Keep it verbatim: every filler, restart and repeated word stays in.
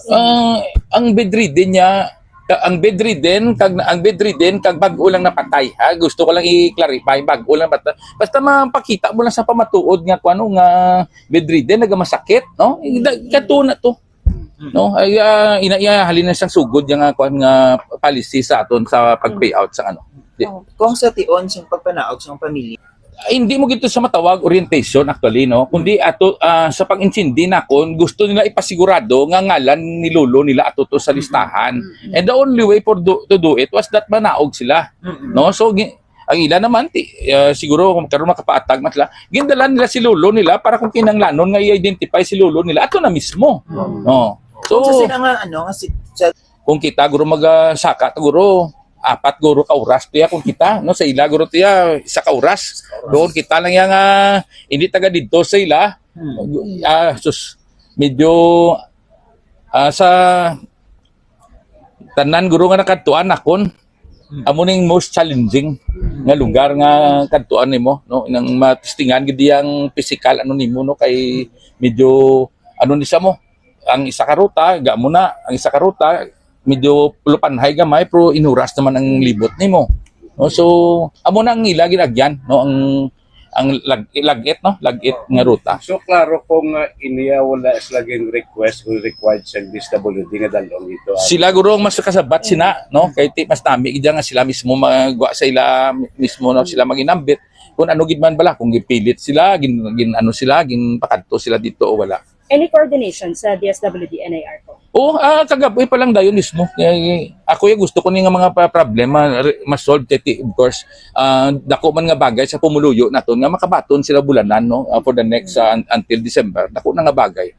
Ah, ang bedridden niya, ang bedridden kag ang bedridden kag bag-o lang napatay, ha. Gusto ko lang i-clarify, bag-o lang bata. Basta mapakita mo lang sa pamatuod nga kuno nga bedridden, nagamasakit, no? Da- Kato na to. No? Ay, ah, ina iya halin na siyang sugod niya nga kuan nga policy sa aton sa pag-payout sa ano. Di- Oh, kung sa tion sa pagpanaog sa pamilya. Hindi mo gito sa matawag orientation actually, no, kundi ato, ah, sa pag-intindi nakon gusto nila ipasigurado nga ngalan ni lolo nila ato to sa listahan. And the only way for do, to do it was that manaog sila, no? So gi- ang ila naman ti, ah, siguro kung karon makapaatag man sila, gindala nila si lolo nila para kung kinanglanon nga i-identify si lolo nila ato na mismo, no? So, So sila nga, ano, nga si, sa, kung kita guro magasaka ta guro apat guro ka oras tiya kung kita, no, sa ila guro tiya isa ka oras. Doon kita lang yang, ah, hindi taga didto sa ila. Ah, sus, medyo, ah, sa tanan guro nga nakadtuan nakon, amo ning most challenging nga lugar nga kadtuan nimo, no, nang matistingan gid yang physical ano nimo, no, kay medyo ano ni sa mo, ang isa ka ruta ga mo na, ang isa ka ruta medyo lupanhay gamay pero inuras naman ang libot nimo, no? So amo na ang ila ginagyan, no, ang ang lag, lagit, no, lagit nga ruta. So klaro kung uh, iniya wala sila gin request kung required sa D S W D nga dalong ito. Sila guro ang mas kasabat sina, no, kay ti mas nami gid nga sila mismo magwa sa ila mismo na sila maginambit kung ano gid man bala, kung gipilit sila, gin, gin ano sila, ginpakadto sila dito o wala. Any coordination sa D S W D N I R po? O, ah, kagabi pa lang dayon mismo. Eh, ako yung gusto ko ni nga mga pa- problema re- ma-solve, teti, of course. Ah, dako man nga bagay sa pumuluyo naton nga makabaton sila bulanan, no, ah, for the next, ah, un- until December. Dako na nga bagay.